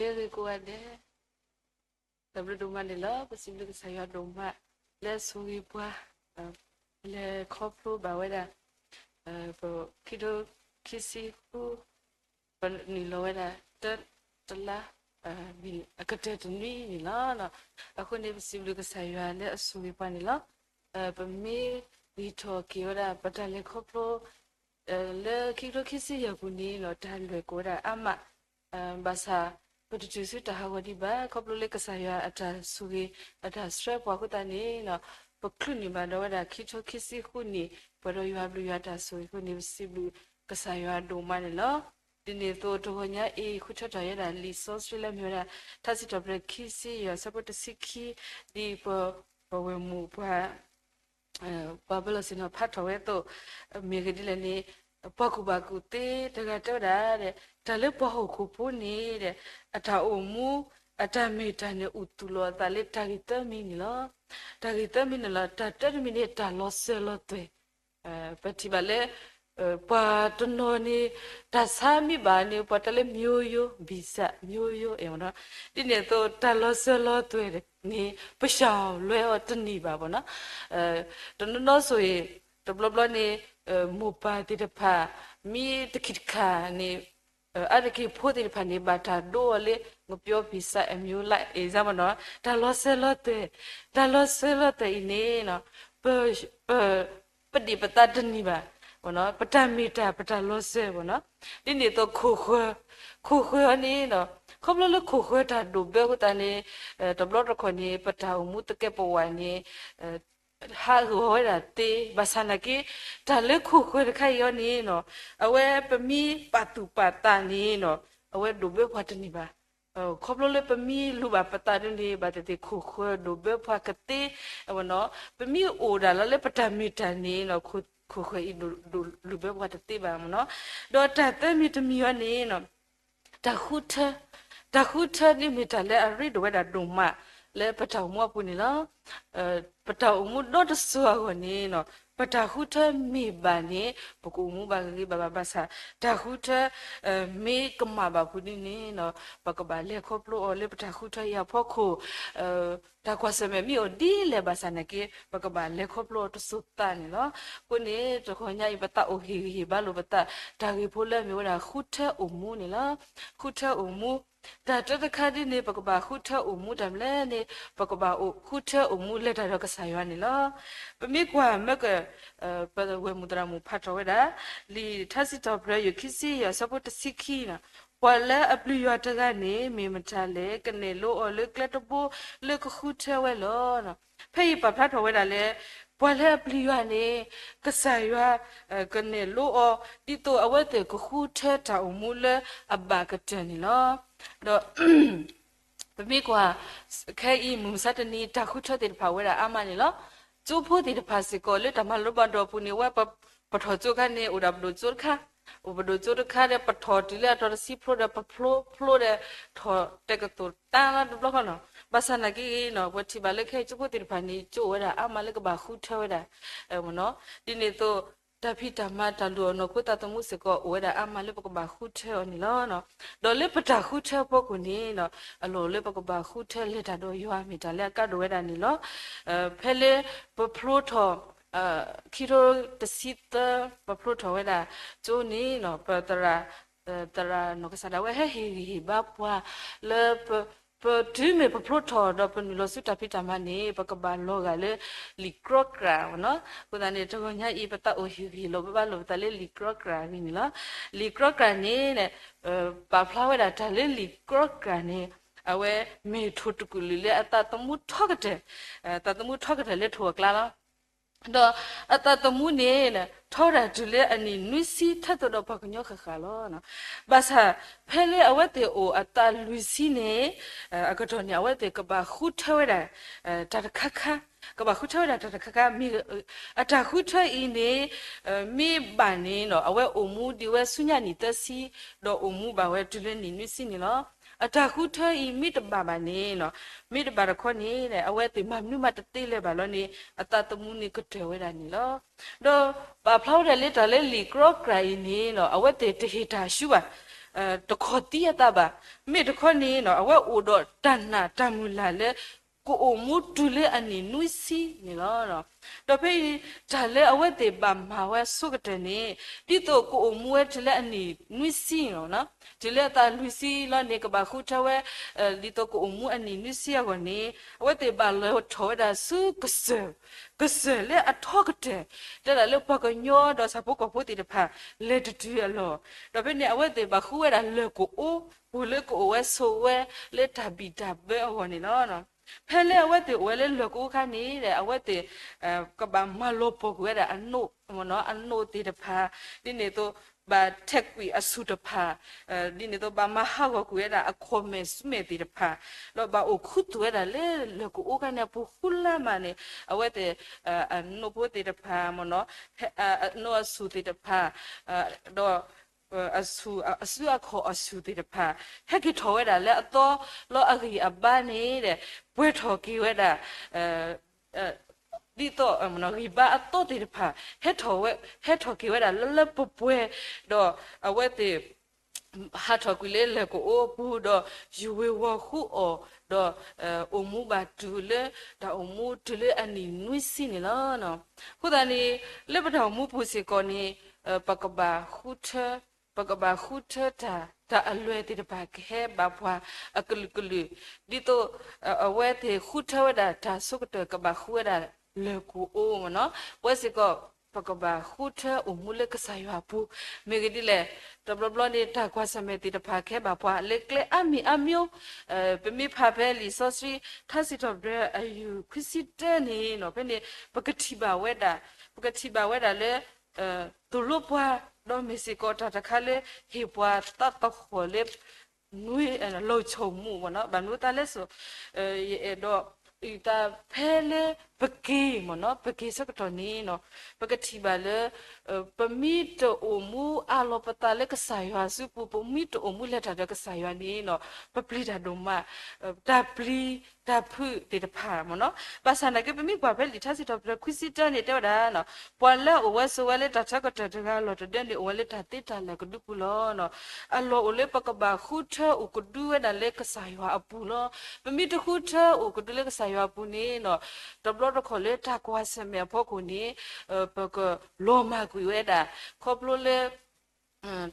ဂ့ၤကိးဂၤဒဲး, တၢ်ဘျုးဒိၣ်မးန့ၣ်လီၤ. ပစံးဘျုးကစၢ်ယွၤဒိၣ်မး လၢအဆိၣ်ဂ့ၤပှၤ, လဲၤခီဖျိဘၣ်ဝဲဒၣ် ပခံကထိခံဆံဃု ပနုာ်လီၤဝဲဒၣ် တၢတလါ အကတၢၢ်တနွံန့ၣ်လီၤ. အဃိန့ၣ် ပစံးဘျုးကစၢ်ယွၤလၢအဆိၣ်ဂ့ၤပှၤန့ၣ်လီၤ. ပမ့ၢ်ဂံၢ်ထီၣ်က့ၤဝဲဒၣ် ပတၢ်လဲၤခီဖျိ လၢခံကထိခံဆံယဲၢ်ပူၤန့ၣ်လီၤ တၢ်လွဲၢ်ကိးဝဲဒၣ်အါမး, ဘၣ်ဆၣ် ပတတုၤဆူတၢ်ဟးဂီၤဒံးဘၣ် ခီဖျိလၢကစၢ်ယွၤအတၢ်ဆိၣ်ဂ့ၤ အတၢ်ဆှၢပှၤအဃိသတးန့ၣ် ပချုးန့ၢ်ဘၣ်ဒီးဝဲဒၣ်ခံကထိခံဆံဃုနံၣ် ပှဲၤဒီးယွၤအဘျုးယွၤတၢ်ဆိၣ်ဂ့ၤအဃိန့ၣ် ပစံးဘျုးကစၢ်ယွၤဒိၣ်မးန့ၣ်လီၤ. ဒ်န့ၣ်အသိးတဂီၤညါအံၤ ဃုထၢထီၣ်ဝဲဒၣ်လံာ်စီဆှံလၢမ့ၢ်ဝဲဒၣ် ထါစံးထီၣ်ပတြၢၤခံဆံယဲၢ် အဆၢဖိတဆံခံ ဒ်ပဝဲၢ်မုၣ်ပှၤ ပှၤဘၢလီၤဆ့ၣ်နီၤဖးထီၣ်ဝဲအသိး, မ့ၢ်ဂ့ၢ်ဒ်လဲၣ်န့ၣ် ပှၤကူၣ်ဘၣ်ကူၣ်သ့တဂၤတဲဝဲဒၣ်, တၢ်လၢပှၤဟီၣ်ခိၣ်ဖိန့ၣ် အတၢ်အိၣ်မူ အတၢ်မ့ၢ်တၢ်န့ၣ် အိၣ်သူၣ်လီၤအသးလၢတၢ်ဂ့ၢ်သၢမံၤန့ၣ်လီၤ. တၢ်ဂ့ၢ်သၢမံၤန့ၣ်လီၤ. တၢ်တၢတမံၤန့ၣ် တၢ်လီၤစၢၤလီၤသွဲၣ် ပထံၣ်ဘၣ်လၢ ပှၤတနီၤန့ၣ် တၢ်ဆါမ့ၢ်ဘၣ်န့ၣ် ပှၤတဲလၢ မျိုးရိုး ဗီဇမျိုးရိုး အဲၣ်မနီၤ, ဒ်န့ၣ်အသိး တၢ်လီၤစၢၤလီၤသွဲၣ်န့ၣ် ပဆှၢလွဲအီၤတန့ၢ်ဘၣ်မနီၤ, တနီၤနီၤဆိၣ်ဂ့ၤ တဘျီဘျီန့ၣ် မိၢ်ပၢ်သ့ၣ်တဖၣ် မ့ၢ်တခံးတခါန့ၣ် အါတက့ၢ်ဖိသ့ၣ်တဖၣ်န့ၣ် ဘၣ်တၢ်ဒိအီၤလၢ ငပျီပံစၢအမျိုးလိုက် အဲၣ်စၢ်မနီၤ, တၢ်လီၤစၢၤလီၤသွဲၣ်, တၢ်လီၤစၢၤလီၤသွဲၣ်အံၤန့ၣ် ပ ပဒံးပသးတန့ၢ်ဘၣ်, ပတၢ်မ့ၢ်တၢ် ပတၢ်လီၤစၢၤမနီၤ, ဒ်န့ၣ်အသိးခိၣ်ဃၢၤ, ခိၣ်ဃၢၤအီၤန့ၣ် ခီဖျိလၢခိၣ်ဃၢၤတၢ်ဒိၣ်ဘၢအဃိသတးန့ၣ် တဘျီတခီၣ်န့ၣ် ပတၢ်အိၣ်မူသကဲးပဝးန့ၣ် ဟးဂီၤဝဲဒၣ်သ့, ဘၣ်ဆၣ်နာ်က့ တၢ်လၢခိၣ်ဃၢၤတခါအံၤအီၤန့ၣ် အဝဲပမ့ၢ်ပာ်သူၣ်ပာ်သးန့ၣ် အဝဲဒိၣ်ဘၢပှၤတန့ၢ်ဘၣ်. ခီဖျိလၢပမ့ၢ်လူၤဘၣ်ပသးဒ်န့ၣ် ဘၣ်သ့ၣ်သ့ၣ်ခိၣ်ဃၢၤဒိၣ်ဘၢပှၤကသ့, ပမ့ၢ်အိၣ်ဒၣ်လီၤလၢပတၢ်မ့ၢ်တၢ်န့ၣ် ခိၣ်ဃၢၤအံၤလူၤဘၢပှၤတသ့ဘၣ်မနီၤ. ဒီးတၢ်သၢမံၤတမံၤအီၤန့ၣ် တၢ်ဃုထၢ, တၢ်ဃုထၢဒ်မ့ၢ်တၢ်လၢအရ့ဒိၣ်ဝဲဒၣ်ဒိၣ်မး လၢပတၢ်အိၣ်မူအပူၤန့ၣ်လီၤ. ပတၢ်အိၣ်မူဒီတစိၤအဂီၢ်န့ၣ် ပတၢ်ဃုထၢမ့ၢ်ဘၣ်န့ၣ် ပကအိၣ်မူဘၣ်ဂ့ၤဂ့ၤဘၣ်ဘၣ်ဘၣ်ဆၣ် တၢ်ဃုထၢ မ့ၢ်ကမၣ်ဘၣ်ဖုးဒ်န့ၣ် ပကဘၣ်လဲၤခီဖျိအီၤလၢပတၢ်ဃုထၢအံၤအဖီခိၣ် တၢ်ကွၢ်ဆၢၣ်မဲာ်မ့ၢ်အိၣ်ဒ်လဲၣ်ဘၣ်ဆၣ်နာ်က့ ပကဘၣ်လဲၤခီဖျိအီၤတစိၤသးန့ၣ်လီၤ. အဃိန့ၣ် တဂီၤညါအံၤ ပသးအိၣ်ဟ့ၣ်ဂံၢ်ဟ့ၣ်ဘါလိာ်ပသး တၢ်ဂ့ၢ်ဖိလၢမ့ၢ်ဝဲဒၣ်ဃုထၢအိၣ်မူန့ၣ်လီၤ. ဃုထၢအိၣ်မူ, တၢ်တၢတခါဒ်န့ၣ် ပကဘၣ်ဃုထၢအိၣ်မူတၢ်မနုၤလဲၣ်န့ၣ် ပကဘၣ်အိၣ်ဃုထၢအိၣ်မူလဲၤတၢ်ဒီးကစၢ်ယွၤန့ၣ်လီၤ. ပမ့ၢ်ကွၢ်မၢက ပဝဲၢ်မုၣ်သရၣ်မုၣ်ဖးထီၣ်ဝဲဒၣ် လံာ်ထါစံးထီၣ်ပတြၢၤယိၤခံဆံယဲၢ်အဆၢဖိတဆံခံန့ၣ်, ပှၤလၢအပျံၤယွၤတဂၤန့ၣ် မ့ၢ်မတၤလဲၣ်, ကနဲၣ်လိအီၤလၢကျဲတဘိလၢကဃုထၢဝဲလီၤ. ဖဲအံၤပာ်ဖျါထီၣ်ဝဲဒၣ်လၢ ပှၤလၢအပျံၤယွၤန့ၣ် ကစၢ်ယွၤ ကနဲၣ်လိအီၤ ဒ်သိးအဝဲသ့ၣ်ကဃုထၢတၢ်အိၣ်မူလၢအဘၣ်ကတၢၢ်န့ၣ်လီၤ. ဒီး ပမ့ၢ်ကွၢ် ခဲအံၤမုၢ်မဆါတနံၤ တၢ်ဃုထၢသ့ၣ်တဖၣ်အိၣ်ဝဲဒၣ်အါမးန့ၣ်လီၤ. ကၠိဖိသ့ၣ်တဖၣ်စ့ၢ်ကီးလၢတၢ်မၤလိဘၣ်ဒီးအပူၤန့ၣ် အဝဲပထီၣ်ကၠိခါန့ၣ် အိၣ်ဒၣ်ပဒိၣ်ကၠိတခါ, အိၣ်ပဒိၣ်ကၠိတခါဒီး ပထီၣ်တုၤလၢအတီၤတဆံဖျိဒီး ပဖျိဖျိဒီး ထီၣ်တဲာ်ကသိၣ်တၢ်လီၤတဘျီဃီနီၤ. ဘၣ်ဆၣ်နာ်က့ဂ့ၤနီၤ ပထံၣ်ဘၣ်လၢခဲအံၤကၠိဖိသ့ၣ်တဖၣ်န့ၣ် ကၠိအိၣ်ဝဲဒၣ်အါမးလၢကဘၣ်ဃုထၢဝဲဒၣ် မနီၤ. ဒ်န့ၣ်အသိး တၢ်ဖံးတၢ်မၤတၢ်လုၢ်အီၣ်နီၢ်ခိသးသမူစ့ၢ်ကီး အိၣ်ဝဲဒၣ်အါမးလၢပကဘၣ်ဃုထၢအီၤန့ၣ်လီၤ. ဒီးလၢပတၢ်ဃုထၢအဖီခိၣ်န့ၣ် အလီၢ်လၢပကဘၣ်ဃုထၢလဲၤတၢ်ဒီးယွၤမ့ၢ်တၢ်လၢအကါဒိၣ်ဝဲဒၣ်န့ၣ်လီၤ. ဖဲလၢပဖျိထီၣ် ခံထိတဆံသၢ ပဖျိထီၣ်ဝဲဒၣ်ကၠိန့ၣ် ပသရၣ် သရၣ်နီၢ်ကစၢ်ဒၣ်ဝဲ ဟဲဟ့ၣ်ဂံၢ်ဟ့ၣ်ဘါပှၤလၢ ပတုၤမ့ၢ်ပဖျိထီၣ်ဒီးပနုာ်လီၤဆူတၢ်ဖံးတၢ်မၤန့ၣ် ပကဘၣ်လီၤဂာ်လၢလံာ်ကြီကြၢ်မနီၤ. အဃိသတးန့ၣ် တဂီၤညါအံၤ ပသးအိၣ်ဟ့ၣ်ဂံၢ်လိာ်ဘၣ်လိာ်ပသးလၢလံာ်ကြီကြၢ်အဂ့ၢ်န့ၣ်လီၤ. လံာ်ကြီကြၢ်န့ၣ် ပာ်ဖျါဝဲဒၣ်တၢ်လၢလံာ်ကြီကြၢ်န့ၣ် အဝဲမ့ၢ်ထိၣ်တကူာ်လုာ်လၢအသးသမူထီကတၢၢ်, သးသမူထီကတၢၢ်လၢထိၣ်အကျါလီၤ. ဒီးအသးသမူန့ၣ် ထီဝဲဒၣ်တုၤလၢအနံၣ်နွံဆံထဲသိးဒီးပှၤကညီဃၣ်ဃၣ်လီၤ. ဘၣ်ဆၣ် ဖဲလၢအဝဲသ့ၣ်အိၣ်အသးလွံၢ်ဆံန့ၣ် အကတီၢ်န့ၣ် အဝဲသ့ၣ်ကဘၣ်ဃုထၢဝဲဒၣ် တၢ်တခါခါ, ကဘၣ်ဃုထၢဝဲဒၣ်တၢ်တခါခါ, မ့ၢ် အတၢ်ဃုထၢအံၤန့ၣ် မ့ၢ်ဘၣ်န့ၣ် အဝဲအိၣ်မူဒံးဝဲဆူညါနံၣ်သၢဆံ, ဒီးအိၣ်မူဘၣ်ဝဲတုၤလၢနံၣ်နွံဆံန့ၣ်လီၤ. အတၢ်ဃုထၢအံၤမ့ၢ်တဘၣ်ဘၣ်န့ၣ် မ့ၢ်တဘၣ်တခီန့ၣ် အဝဲသ့ၣ်မၤမနုၤမးတသ့လၢၤဘၣ်လီၤန့ၣ် အသးသမူန့ၣ်ကတၢၢ်ဝဲဒၣ်န့ၣ်လီၤ. ဒီးပာ်ဖျါဝဲဒၣ်လၢတၢ်လၢလံာ်ကြီကြၢ်အံၤန့ၣ် အဝဲသ့ၣ်တဟ့ၣ်တၢ်ဆူၣ်ဘၣ် တခီၣ်သံအသးဘၣ်. မ့ၢ်တခီန့ၣ် အဝဲအိၣ်ဒီးတၢ်နာ်တၢ်မုၢ်လၢ်လၢ ကအိၣ်မူတုၤလၢအနံၣ်နွံဆံန့ၣ်လီၤ. ဒီးဖဲအံၤ တၢ်လၢအဝဲသ့ၣ်ဘၣ်မၤဝဲအဆိကတၢၢ်န့ၣ် ဒ်သိးကအိၣ်မူဝဲတုၤလၢအနံၣ်နွံဆံန့ၣ်လီၤ. တုၤလၢအသးလွံၢ်ဆံလီၤန့ၣ် ကဘၣ်ဃုထၢဝဲ ဒ်သိးကအိၣ်မူအနံၣ်နွံဆံအဂီၢ်န့ၣ် အဝဲသ့ၣ်ဘၣ်လီၤထီၣ်ဝဲဒၣ်ဆူကစၢၢ်, ကစၢၢ်လၢအထီကတၢၢ်, တဲဒၣ်လၢပှၤကညီဒီးဆၣ်ဖိကီၢ်ဖိသ့ၣ်တဖၣ် လဲၤတတုၤအလီၢ်, ဒီးဖဲန့ၣ် အဝဲသ့ၣ်ဘၣ်ဃုဝဲဒၣ်လၢၢ်ကအိ ပူၤလၢကအိၣ်ဝဲဆိးဝဲလၢတၢ်ဘံၣ်တၢ်ဘၢအဂီၢ်န့ၣ်လီၤ. ဖဲလၢအဝဲသ့ၣ်အိၣ်ဝဲလၢလၢၢ်ကအိခါန့ၣ် အဝဲသ့ၣ် ကဘၣ်မၤလီၤပှီၢ်ကွံာ်ဝဲဒၣ်အနိၣ်, အနိၣ်သ့ၣ်တဖၣ်, ဒ်န့ၣ်အသိး ဘၣ်ထဲးကွံာ်အဆူၣ်တဖၣ်, ဒ်န့ၣ်အသိး ဘၣ်မၤဟးဂီၤကွံာ်ဝဲဒၣ်အခီၣ်မဲာ်ဆူမဲာ်သ့ၣ်တဖၣ်, ဒီးဘၣ်အိၣ်ခူသူၣ်ဝဲဒၣ်လၢလၢၢ်ကအိခါန့ၣ်အပူၤဃုလါမးန့ၣ် အဝဲသ့ၣ် အနိၣ်ဖိသ့ၣ်တဖၣ်မ့ၢ်နီၤ, အနိၣ်အဆူၣ်သ့ၣ်တဖၣ်, ဒီး အစုအခီၣ်အဆူၣ်သ့ၣ်တဖၣ် ဟဲက့ၤထီၣ်ဝဲဒၣ်လၢအသီလီၤအဂံၢ်အဘါန့ၣ်ဒီး ပှဲၤထီၣ်က့ၤဝဲဒၣ် ဒ်သိး ဂံၢ်ဘါအသီသ့ၣ်တဖၣ် ဟဲထီၣ်ဝဲ ဟဲထီၣ်က့ၤဝဲဒၣ်လၢလၢပှဲၤပှဲၤ, ဒီးအဝဲသ့ၣ် ဟးထီၣ်ကွံာ်လၢလၢၢ်ကအိအပူၤ ဒီးယူၤဝ့ၤဝီၤဃုအီၣ်, ဒီး အိၣ်မူဘၣ်တုၤလၢ တၢ်အိၣ်မူတုၤလၢအနံၣ်နွံဆံန့ၣ်လီၤ. အဃိသတးန့ၣ် လၢပတၢ်အိၣ်မူပူၤစ့ၢ်ကီးန့ၣ် ပကဘၣ်ဃုထၢ ပကဘၣ်ဃုထၢတၢ် တၢ်အလွဲၢ်သ့ၣ်တဖၣ်ကဟဲဘၣ်ပှၤအကလုာ်ကလုာ်, ဒ်သိး အဝဲသ့ၣ်ဃုထၢဝဲဒၣ်တၢ်ဆိကတၢၢ် ကဘၣ်ဃုဝဲဒၣ်လၢၢ်ကအိမ့ၢ်နီၤ, ပဝဲစ့ၢ်ကီး ပကဘၣ်ဃုထၢအိၣ်မူလၢကစၢ်ယွၤအပူၤ, မ့ၢ်ဂ့ၤဒ်လဲၣ်, တဘျီဘျီန့ၣ် တၢ်ကွၢ်ဆၢၣ်မဲာ်သ့ၣ်တဖၣ်ကဟဲဘၣ်ပှၤလၢကျဲအါမံၤအါမံၤ, ပမ့ၢ်ဖးဖဲလံာ်စီဆှံ ထါစံးထီၣ်ပတြၢၤအယုၢ်ခွံဆံတၢန့ၣ်နီၤ ဖဲန့ၣ် ပကထံၣ်ဘၣ်ဝဲဒၣ် ပကထံၣ်ဘၣ်ဝဲဒၣ်လၢ သိၣ်လိပှၤ ဒီးမ့ၢ်စ့ၢ်ကီးတၢ်တခါလၢ ဟ့ၣ်ပှၤသးသဟီၣ်လၢ နွံ လီၤဆိၣ်မူ ဘၣ်မနုၤသးလဲၣ်စိ ယအဲၣ်ဒိး အုၣ်သးဖဲလၢ ပက့ၤမ့ၢ်နီၤ ပက့ၤဆၢကတီၢ်န့ၣ်နီၤ ပကထံၣ်ဘၣ်လၢ ပမ့ၢ်တအိၣ်မူအးလီၤပသးလၢကစၢ်ယွၤအစုပူၤ ပမ့ၢ်တအိၣ်မူလဲၤတၢ်ဒီးကစၢ်ယွၤန့ၣ်နီၤ ပပျံၤတၢ်ဒိၣ်မး တၢ်ပျံၤ တၢ်ဖုးသ့ၣ်တဖၣ်မ့ၢ်နီၤ ဘၣ်ဆၣ်နာ်က့ ပမ့ၢ်ကွၢ်ဖဲလံာ်ထါစံးထီၣ်ပတြၢၤခွံဆံတၢန့ၣ် တဲဝဲဒၣ် ပှၤလၢအအိၣ်ဝဲဆိးဝဲလၢတၢ်ဆၢကတီၢ်တဂၤလီၢ်တဒၢန့ၣ် အိၣ်ဝဲလၢတၢ်သ့တၢ်လၢာ်ကဒုပူၤလီၤ. အလီၢ်အိၣ်လၢပကဘၣ်ဃုထၢအိၣ်ကဒုဝဲဒၣ်လၢကစၢ်ယွၤအပူၤလီၤ. ပမ့ၢ်တဃုထၢအိၣ်ကဒုလၢကစၢ်ယွၤအပူၤန့ၣ် တဘျီတခီၣ်လၢတၢ်ကွၢ်ဆၢၣ်မဲာ်အဖီခိၣ်န့ၣ် ပကလီၤမၢ်ကွံာ်ဝဲဒၣ် ခီဖျိလၢ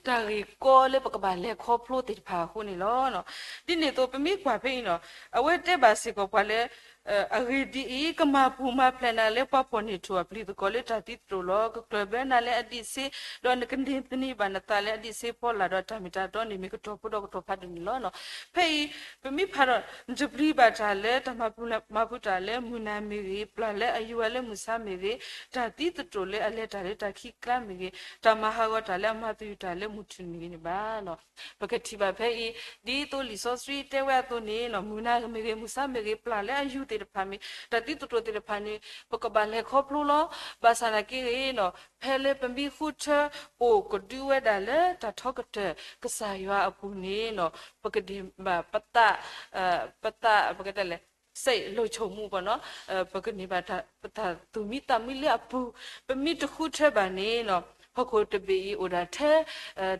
တၢ်ဂ့ၢ်ကီလၢပကဘၣ်လဲၤခီဖျိသ့ၣ်တဖၣ်အဃိန့ၣ်လီၤ. ဒ်န့ၣ်အသိး ပမ့ၢ်ကွၢ်ဖဲအံၤနီၤ အဝဲတဲဘၣ်စ့ၢ်ကီးပှၤလၢ အဂ့ၢ်ဒ်အံၤ, ကမၤပူၤမၤဖျဲးနၤလၢပှၤဖီၣ်န့ၢ်ထူၣ်အပျံၤသကိးလၢတၢ်သံသတြိာ်လီၤ. ကကျၢၢ်ဘၢနၤလၢအဒံးဆှံ, ဒီးနကန့ၢ်သန့ၤဘၣ်နသးလၢအဒံးဆှံဖီလာ်ဒီးတၢ်မ့ၢ်တၢ်တီန့ၣ်မ့ၢ်ကတီၢ်ဖိဒီးကတီၢ်ဖးဒိၣ်န့ၣ်လီၤ. ဖဲအံၤ ပမ့ၢ်ဖးဒီး နတပျံၤဘၣ်တၢ်လၢတၢ်မၤပူၤမၤဖုးတၢ်လၢမုၢ်နၤမ့ၢ်ဂ့ၤ, ပျၢ်လၢအယူၤအလၢမုၢ်ဆါမ့ၢ်ဂ့ၤ, တၢ်သံသတြိာ်လၢအလဲၤတၢ်လၢတၢ်ခံးကျါမ့ၢ်ဂ့ၤ, တၢ်မၤဟးဂီၤတၢ်လၢအမၤသယုၢ်တၢ်လၢမုၢ်ထူၣ်မ့ၢ်ဂ့ၤန့ၣ်ဘၣ်. ပကထံၣ်ဘၣ်ဖဲအံၤ ဒ်သိးလံာ်စီဆှံတဲဝဲအသိးန့ၣ် မုၢ်နၤမ့ၢ်ဂ့ၤ မုၢ်ဆါမ့ၢ်ဂ့ၤ, ပျၢ်လၢအယူၤသ့ၣ်တဖၣ်မ့ၢ် တၢ်သံသတြိာ်သ့ၣ်တဖၣ်န့ၣ် ပကဘၣ်လဲၤခီဖျိလီၤ. ဘၣ်ဆၣ်သနာ်က့ဂ့ၤ ဖဲလၢပမ့ၢ်ဃုထၢအိၣ်ကဒုဝဲဒၣ်လၢတၢ်ထီကတၢၢ် ကစၢ်ယွၤအပူၤန့ၣ် ပကန့ၢ်ဘၣ်ပသး ပသး ပကတဲလဲၣ် စဲးလီၤဆိၣ်မူပနီၤ ပကန့ၢ်ဘၣ်ပသးသူၣ်မံသးမံလၢအပူၤ, ပမ့ၢ်တဃုထၢဘၣ်န့ၣ် ဟီၣ်ခိၣ်တဘ့ၣ်အံၤအိၣ်ဒၣ်ထဲ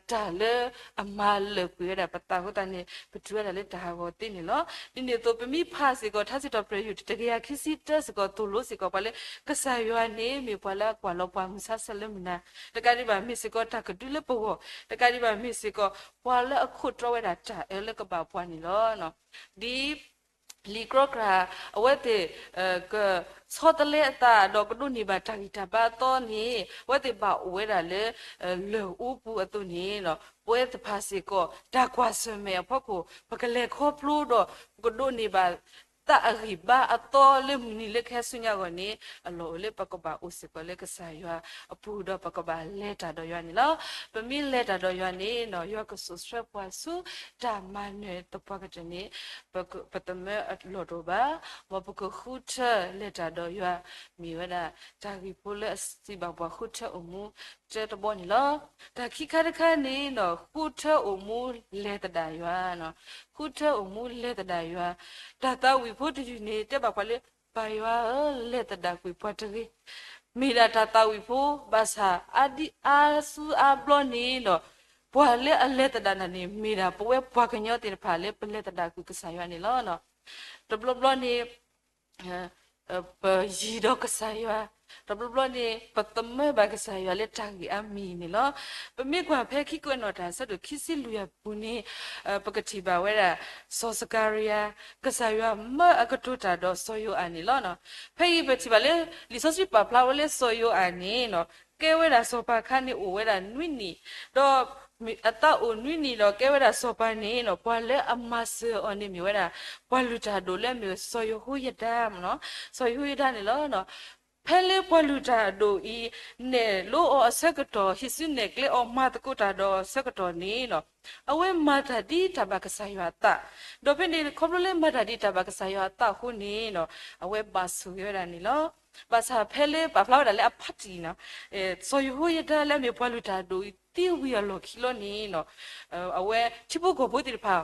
တၢ်လၢအမၤလၢာ်ကွံာ်ဝဲဒၣ်ပသးအဃိသတးန့ၣ် ပတုၤဝဲဒၣ်လၢတၢ်ဟးဂီၤသ့န့ၣ်လီၤ. ဒ်န့ၣ်အသိး ပမ့ၢ်ဖးစ့ၢ်ကီး ထါစံးထီၣ်ပတြၢၤယုၢ် တကယၤခံဆံတၢစ့ၢ်ကီး သိၣ်လိစ့ၢ်ကီးပှၤလၢ ကစၢ်ယွၤန့ၣ် မ့ၢ်ပှၤလၢအကွၢ်လီၤပှၤမုၢ်ဆါဆၢလၢမုၢ်နၤ, တကးဒံးဘၣ်မ့ၢ်စ့ၢ်ကီးတၢ်ကဒုလၢပဂီၢ်, တကးဒံးဘၣ်မ့ၢ်စ့ၢ်ကီး ပှၤလၢအခိးတြီဝဲဒၣ်တၢ်အၢလၢကဘၣ်ပှၤန့ၣ်လီၤ. ဒ် လံာ်ကြီကြာ် အဝဲသ့ၣ် ကဆီတလဲအသးဒီးကဒိးန့ၢ်ဘၣ်တၢ်ဂံၢ်တၢ်ဘါအသီန့ၣ် အဝဲသ့ၣ်ဘၣ်အိၣ်ဝဲဒၣ်လၢ လၢၢ်အူပူၤအသိးန့ၣ် ပဝဲသ့ၣ်တဖၣ်စ့ၢ်ကီး တၢ်ကွၢ်ဆၢၣ်မဲာ်အဖီခိၣ် ပကလဲၤခီဖျိဒီး ပကဒိးန့ၢ်ဘၣ် သးအဂံၢ်ဘါအသီလၢမုၢ်နံၤလၢကဟဲဆူညါအဂီၢ်န့ၣ် အလီၢ်အိၣ်လၢပကဘၣ်အိၣ်စ့ၢ်ကီးလၢကစၢ်ယွၤအပူၤဒီးပကဘၣ်လဲၤတၢ်ဒီးယွၤန့ၣ်လီၤ. ပမ့ၢ်လဲၤတၢ်ဒီးယွၤန့ၣ် ယွၤကစိာ်ဆှၢပှၤဆူတၢ်မၤနၢၤသပှၢ်ကတၢၢ်န့ၣ် ပသမၢအလီၢ်တအိၣ်ဘၣ်. မ်ပကဃုထၢလဲၤတၢ်ဒီးယွၤ မ့ၢ်ဝဲဒၣ် တၢ်ဂ့ၢ်ဖိလၢအစံးဘၣ်ပှၤဃုထၢအိၣ်မူတၢတဘီန့ၣ်လီၤ. တၢ်ခံခါတခါန့ၣ် ဃုထၢအိၣ်မူလဲၤသဒၣ်ယွၤ, ဃုထၢအိၣ်မူလဲၤသဒၣ်ယွၤ, တၢ်သးဝံၣ်ဖိတယုၢ်န့ၣ် တဲဘၣ်ပှၤလၢ ပၢ်ယွၤဧၢ, လဲၤသဒၣ်ကွံာ်ပှၤတဂ့ၤ. မ့ၢ်ဒၣ်တၢ်သးဝံၣ်ဖိ ဘၣ်ဆၣ်အါဒံအါဆူအါဘျီန့ၣ်ဒီး ပှၤလၢအလဲၤသဒၣ်နၤန့ၣ် မ့ၢ်ဒၣ်ပဝဲပှၤကညီသ့ၣ်တဖၣ်လၢပလဲၤသဒၣ်ကွံာ်ကစၢ်ယွၤန့ၣ်လီၤ. တဘျီဘျီန့ၣ် ပယံၤဒီးကစၢ်ယွၤ, တဘျီဘျီန့ၣ် ပသမၢဘၣ်ကစၢ်ယွၤလၢတၢ်ဂ့ၢ်အါမံၤန့ၣ်လီၤ. ပမ့ၢ်ကွၢ်ဖဲခံကွဲးနီၣ်တၢ်ဆၢဒိၣ်ခံဆံလွံၢ်အပူၤန့ၣ် ပကထံၣ်ဘၣ်ဝဲဒၣ် စီၤစကၤရယၤ ကစၢ်ယွၤမၢအကတိၤတၢ်ဒီးစီၤယိၤအၤန့ၣ်လီၤ. ဖဲအံၤပထံၣ်ဘၣ်လၢ လံာ်စီဆှံပာ်ဖျါဝဲလၢစီၤယိၤအၤန့ၣ် ကဲဝဲဒၣ်စီၤပၤခါန့ၣ်အိၣ်ဝဲဒၣ်နွံနံၣ်, ဒီးအသးအိၣ်နွံနံၣ်ဒီးကဲဝဲဒၣ်စီၤပၤန့ၣ် ပှၤလၢအမၤစၢၤအီၤန့ၣ်မ့ၢ်ဝဲဒၣ် ပှၤလုၢ်တၢ်ဒိၣ်လၢအမ့ၢ်စီၤယဟိယဒၤ, စီၤယဟိယဒၤန့ၣ်လီၤ. ဖဲလၢပှၤလုၢ်တၢ်ဒိၣ်အံၤ နဲၣ်လိအီၤအဆၢကတီၢ် ဟံးစုနဲၣ်ကျဲအီၤ မၤသကိးတၢ်ဒီးအဆၢကတီၢ်န့ၣ် အဝဲမၤတၢ်ဒ်တၢ်ဘၣ်ကစၢ်ယွၤအသး, ဒီးဖဲန့ၣ် ခီဖျိလၢမၤတၢ်ဒ်တၢ်ဘၣ်ကစၢ်ယွၤအသးအဃိန့ၣ် အဝဲဘၣ်ဆိၣ်ဂ့ၤဝဲဒၣ်န့ၣ်လီၤ. ဘၣ်ဆၣ်ဖဲလၢပာ်ဖျါဝဲဒၣ်လၢအဖါတံၢ်န့ၣ် စီၤယဟိယဒၤလၢအမ့ၢ်ပှၤလုၢ်တၢ်ဒိၣ်အံၤ သံဝံၤအလီၢ်ခံလီၤန့ၣ် အဝဲထံဖိကီၢ်ဖိသ့ၣ်တဖၣ်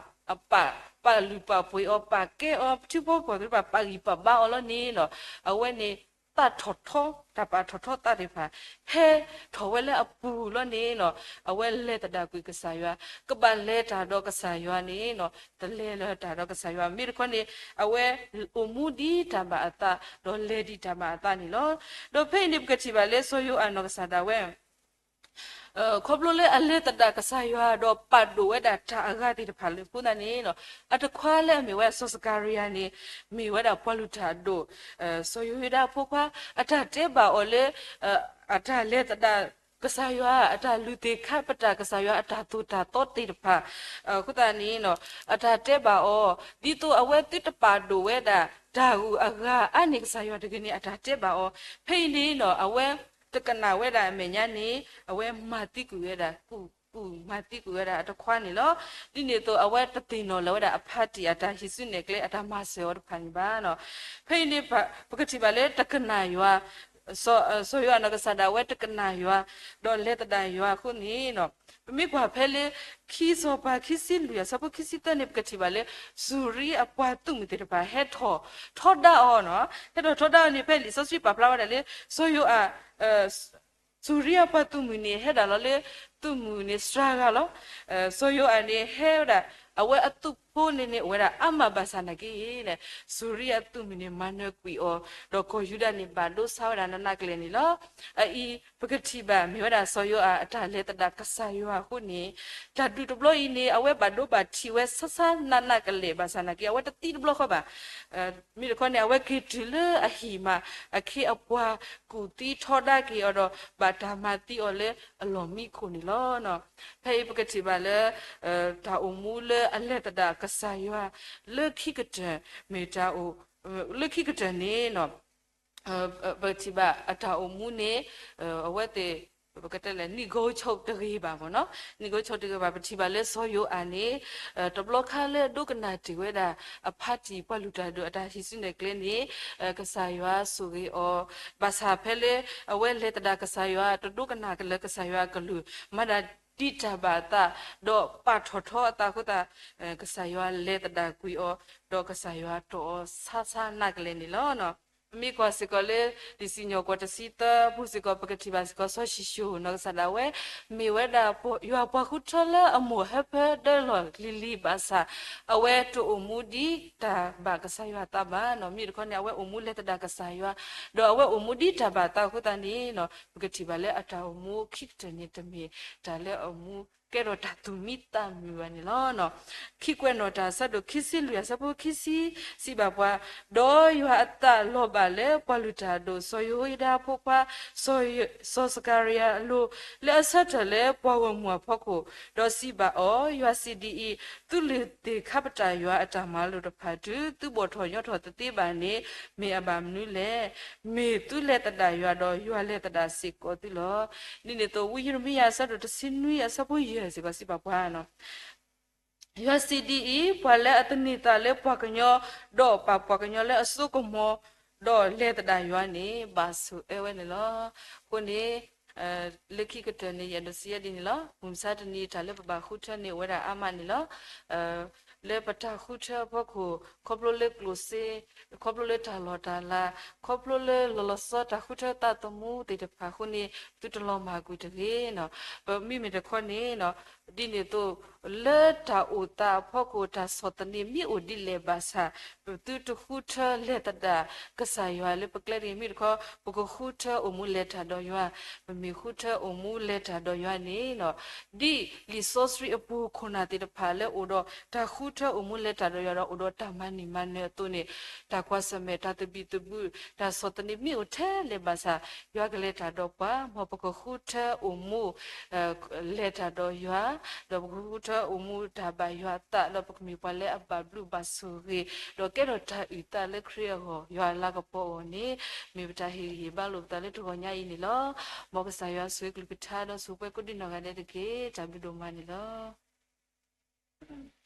ပာ်လုၢ်ပာ်ပှ့ၤအီၤ ပာ်ကဲအီၤ ထံဖိကီၢ်ဖိသ့ၣ်တဖၣ် ပာ်ဂံၢ်ပာ်ဘါအီၤလီၤန့ၣ် အဝဲန့ၣ် သးထီၣ်ထီ တၢ်ပာ်ထီၣ်ထီသးသ့ၣ်တဖၣ် ဟဲထီၣ်ဝဲလၢအပူၤလီၤန့ၣ် အဝဲလဲၤသဒၣ်ကွံာ်ကစၢ်ယွၤ, ကဘၣ်လဲၤတၢ်ဒီးကစၢ်ယွၤန့ၣ် တလဲၤလၢၤတၢ်ဒီးကစၢ်ယွၤ မ့ၢ်တခီန့ၣ် အဝဲအိၣ်မူဒ်တၢ်ဘၣ်အသး ဒီးလဲၤဒ်တၢ်ဘၣ်အသးန့ၣ်လီၤ. ဒီးဖဲအံၤန့ၣ် ပကထံၣ်ဘၣ်လၢစီၤယိၤအၤနီၢ်ကစၢ်ဒၣ်ဝဲ ခီဖျိလၢအလဲၤသဒၣ်ကစၢ်ယွၤ ဒီးပာ်ဒိၣ်ဝဲဒၣ်တၢ်အဂၤသ့ၣ်တဖၣ်လၢအဃိသတးန့ၣ် အတခွါလၢအမ့ၢ်ဝဲစီၤစကၤရယၤန့ၣ် မ့ၢ်ဝဲဒၣ်ပှၤလုၢ်တၢ်အဒိၣ် စီၤယိၤဟိၤဒၤအဖိခွါ အတၢ်တဲဘၣ်အီၤလၢ အတၢ်လဲၤသဒၣ်ကစၢ်ယွၤ အတၢ်လုၢ်သ့ၣ်ခါပတာ်ကစၢ်ယွၤ အတၢ်သိၣ်တၢ်သီသ့ၣ်တဖၣ် အဃိသတးန့ၣ် အတၢ်တဲဘၣ်အီၤ ဒ်သိးအဝဲသ့ၣ်တပာ်ဒိၣ်ဝဲဒၣ် တၢ်ဂုၤအဂၤအါန့ၢ်ကစၢ်ယွၤတဂ့ၤန့ၣ် အတၢ်တဲဘၣ်အီၤ ဖဲအံၤန့ၣ် အဝဲတကနၣ်ဝဲဒၣ်အမဲာ်ညါန့ၣ် အဝဲမၤသံကွံာ်ဝဲဒၣ် ကူၣ်မၤသံကွံာ်ဝဲဒၣ်အတခွါန့ၣ်လီၤ. ဒ်န့ၣ်အသိး အဝဲတသ့ၣ်နီၣ်လၢၤဝဲဒၣ်အဖါတံၢ်အတၢ်ဟံးစုနဲၣ်ကျဲ အတၢ်မၤစၢၤအီၤတဖၣ်န့ၣ်ဘၣ်. ဖဲအံၤန့ၣ် ပကထံၣ်ဘၣ်လၢတကနၣ်ယွၤ စီၤယိၤအၤနီၢ်ကစၢ်ဒၣ်ဝဲတကနၣ်ယွၤ ဒီးလဲၤသဒၣ်ယွၤအဃိန့ၣ် ပမ့ၢ်ကွၢ်ဖဲလၢ ခံစီၤပၤခံဆံလွံၢ်အဆၢဖိခံဆံသၢန့ၣ် ပကထံၣ်ဘၣ်လၢ စူၤရံအပှၤသုးမုၢ်သ့ၣ်တဖၣ် ဟဲထီၣ်ထီဒါအီၤ, ဟဲထီၣ်ထီဒါအီၤန့ၣ် ဖဲလံာ်စီဆှံပာ်ဖျါဝဲဒၣ်လၢ စီၤယိၤအၤ စူၤရံအပှၤသုးမုၢ်န့ၣ် ဟဲဒၣ်လီၤလၢ သုးမုၢ်န့ၣ်စှၤဂၤလီၤ. စီၤယိၤအၤန့ၣ်ဟဲဝဲဒၣ် အဝဲအသုးဖိန့ၣ်န့ၣ် အိၣ်ဝဲဒၣ်အါမးဘၣ်ဆၣ်နာ်က့ စူၤရံအသုးမုၢ်န့ၣ် မၤနၢၤကွံာ်အီၤ ဒီးကီၢ်ယူဒၤန့ၣ်ဘၣ်ဒိဆါဝဲဒၣ်နးနးကလဲာ်န့ၣ်လီၤ. အအံၤ ပကထံၣ်ဘၣ်မ့ၢ်ဝဲဒၣ်စီၤယိၤအၤအတၢ်လဲၤသဒၣ်ကစၢ်ယွၤအဃိန့ၣ် တၢ်ဒုးတဘျီအံၤန့ၣ် အဝဲဘၣ်ဒိဘၣ်ထံးဝဲဆါဆါနးနးကလဲာ်ဘၣ်ဆၣ်နာ်က့ အဝဲတသံတဘျီဃီဘၣ်. မ့ၢ်တခီန့ၣ် အဝဲက့ၤတုၤလၢအဟံၣ်မး အခ့အပှၤကူၣ်သံထီဒါက့ၤအီၤဒီး ဘၣ်တၢ်မၤသံအီၤလၢအလီၢ်မံခိၣ်န့ၣ်လီၤ. ဖဲအံၤပကထံၣ်ဘၣ်လၢ တၢ်အိၣ်မူလၢအလဲၤသဒၣ်ကစၢ်ယွၤ လၢခံကတၢၢ် မ့ၢ်တၢ်အိၣ် လၢခံကတၢၢ်န့ၣ် ပထံၣ်ဘၣ်အတၢ်အိၣ်မူန့ၣ် အဝဲသ့ၣ် ပကတဲလဲၣ် နံၣ်ကိၤဆိးတဂ့ၤဘၣ်မ့ၢ်နီၤ နံၣ်ကိၤဆိးတဂ့ၤဘၣ် ပထံၣ်ဘၣ်လၢစီၤယိၤအၤန့ၣ် တဘျီခါလၢအဒိကနၣ်တ့ၢ်ဝဲဒၣ် အဖါတံၢ်ပှၤလုၢ်တၢ်ဒိၣ်အတၢ်ဟံးစုနဲၣ်ကျဲန့ၣ် ကစၢ်ယွၤဆိၣ်ဂ့ၤအီၤ ဘၣ်ဆၣ်ဖဲလၢ အဝဲလဲၤသဒၣ်ကစၢ်ယွၤ တဒိကနၣ်ကလၢၤကစၢ်ယွၤအကလုၢ် မၤဒၣ်ဒ်တၢ်ဘၣ်အသး ဒီးပာ်ထီၣ်ထီအသးအဃိသတး ကစၢ်ယွၤလဲၤသဒၣ်ကွံာ်အီၤ ဒီးကစၢ်ယွၤတီၢ်အီၤဆါဆါနးကလဲာ်န့ၣ်လီၤ. ပမ့ၢ်ကွၢ်စ့ၢ်ကီးလၢ လံာ်စံၣ်ညီၣ်ကွီၢ်တဆံသၢအပူၤစ့ၢ်ကီး ပကထံၣ်ဘၣ်စ့ၢ်ကီး စီၤၡံၣ်ၡိၣ်နီၢ်ကစၢ်ဒၣ်ဝဲ မ့ၢ်ဝဲဒၣ်ယွၤပှၤဃုထၢလၢအမိၢ်ဟၢဖၢဒၢလီၢ်လံၤလံၤဘၣ်ဆၣ် အဝဲတအိၣ်မူဒ်တၢ်ဘၣ်ကစၢ်ယွၤအသးဘၣ်နီၤ မ့ၢ်တခီန့ၣ် အဝဲအိၣ်မူလဲၤသဒၣ်ကစၢ်ယွၤ ဒီးအဝဲအိၣ်မူဒ်တၢ်ဘၣ်အသးအဃိသတးန့ၣ် ပကထံၣ်ဘၣ်လၢအတၢ်အိၣ်မူခံကတၢၢ်န့ၣ် တမ့ၢ်တၢ်လၢအမူကဲထီၣ်တၢ်သူၣ်မံသးမုာ်ဘၣ်န့ၣ်လီၤ. ခံကွဲးနီၣ်တၢ်အဆၢဒိၣ်ခံဆံလွံၢ်အဆၢဖိခံဆံ စံးဘၣ်ပှၤ, ဒီးယွၤအသးလီၤဘၣ်လၢပှၤလုၢ်တၢ်အဒိၣ် စီၤယဟိယဒၤအဖိခွါ စီၤစကၤရယၤအလိၤ လၢအဆၢထၢၣ်လၢပှၤဂီၢ်မုၢ်အဖီခိၣ်, ဒီးစံးဘၣ်အီၤ, ယွၤစံးဒ်အံၤ, သုလုၢ်သ့ၣ်ခါပတာ်ယွၤအတၢ်မၤလိာ်တဖၣ်တုၤ သုဘီၣ်ထီၣ်ညီထီၣ်သသ့ဘၣ်န့ၣ် မ့ၢ်အဘၣ်မနုၤလဲၣ်. မ့ၢ်သုလဲၤသဒၣ်ယွၤဒီး ယွၤလဲၤသဒၣ်စ့ၢ်ကီးသုလီၤ. ဒ်န့ၣ်အသိး ဝံယံးရမံယၤ အဆၢဒိၣ်တဆံနွံအဆၢဖိယဲၢ်စ့ၢ်ကီး စံးဘၣ်ပှၤ, ယွၤစံးဒ်အံၤ, ပှၤလၢအသန့ၤသးလၢပှၤကညီ, ဒီးပာ်ပှၤကညီလၢအစိကမီၤ, ဒီးလဲၤသဒၣ်ယွၤန့ၣ် ဘၣ်ဆိၣ်အၢဝဲန့ၣ်လီၤ. အဃိန့ၣ် လၢခံကတၢၢ်န့ၣ် ယအဲၣ်ဒိးစံးဝဲဒ်န့ၣ်လီၤ. မုၢ်မဆါတနံၤ တၢ်လၢပဘၣ်ဃုထၢန့ၣ် အိၣ်ဝဲဒၣ်အါမးန့ၣ်လီၤ. လၢပတၢ်ဃုထၢအဖီခိၣ် ခီဖျိလၢကျိၣ်စ့, ခီဖျိလၢတၢ်လီၢ်တၢ်လၤ, ခီဖျိလၢလီၤလီၤဆီဆီတၢ်ဃုထၢသးသမူသ့ၣ်တဖၣ်အဃိန့ၣ် သုတလီၤမၢ်ကွံာ်တဂ့ၤ. ပမ့မ့ၢ်တခီန့ၣ် ဒ်န့ၣ်အသိး လၢတၢ်အိၣ်သးအဖီခိၣ် တၢ်ဆီၣ်သနံးမ့ၢ်အိၣ်ဒ်လဲၣ်ဘၣ်ဆၣ် ပသုတဃုထၢလဲၤသဒၣ်ကစၢ်ယွၤလၢပကျဲတဂ့ၤ. မ့ၢ်တခီ ပကဃုထၢအိၣ်မူလဲၤတၢ်ဒီးယွၤ, ပမ့ၢ်ဃုထၢအိၣ်မူလဲၤတၢ်ဒီးယွၤန့ၣ်လီၤ. ဒ်လံာ်စီဆှံအပူၤခိၣ်နၢ်သ့ၣ်တဖၣ်လၢအိၣ်ဒီးတၢ်ဃုထၢအိၣ်မူလဲၤတၢ်ဒီးယွၤဒီး အိၣ်ဒီးတၢ်မၤန့ၢ်မၤနၢၤအသိးန့ၣ် တၢ်ကွၢ်ဆၢၣ်မဲာ် တၢ်သဘံၣ်သဘုၣ် တၢ်ဆီၣ်သနံးမ့ၢ်အိၣ်ထဲလဲၣ်ဘၣ်ဆၣ် ယွၤကလဲၤတၢ်ဒီးပှၤ, မ်ပကဃုထၢအိၣ်မူ လဲၤတၢ်ဒီးယွၤ, ဒီးပကဃုထၢအိၣ်မူတၢ်ဘၣ်ယွၤအသး, ဒီးပကမ့ၢ်ပှၤလၢအဘၣ်ဘျုးဘၣ်ဆိၣ်ဂ့ၤ, ဒီးကဲထီၣ်တၢ်အုၣ်သးလၢခရံာ်အဂီၢ်, ယွၤအလၤကပီၤအဂီၢ်န့ၣ်, မ့ၢ်ပတၢ်ဟ့ၣ်ဂံၢ်ဟ့ၣ်ဘါလိာ်ပသးလၢတဂီၤညါအံၤန့ၣ်လီၤ. မ်ကစၢ်ယွၤဆိၣ်ဂ့ၤကလုၢ်ကထါ ဒီးဆိၣ်ဂ့ၤပှၤကိးဒံနီၢ်ဂၤဒဲးတက့ၢ်. တၢ်ဘျုးဒိၣ်မးန့ၣ်လီၤ.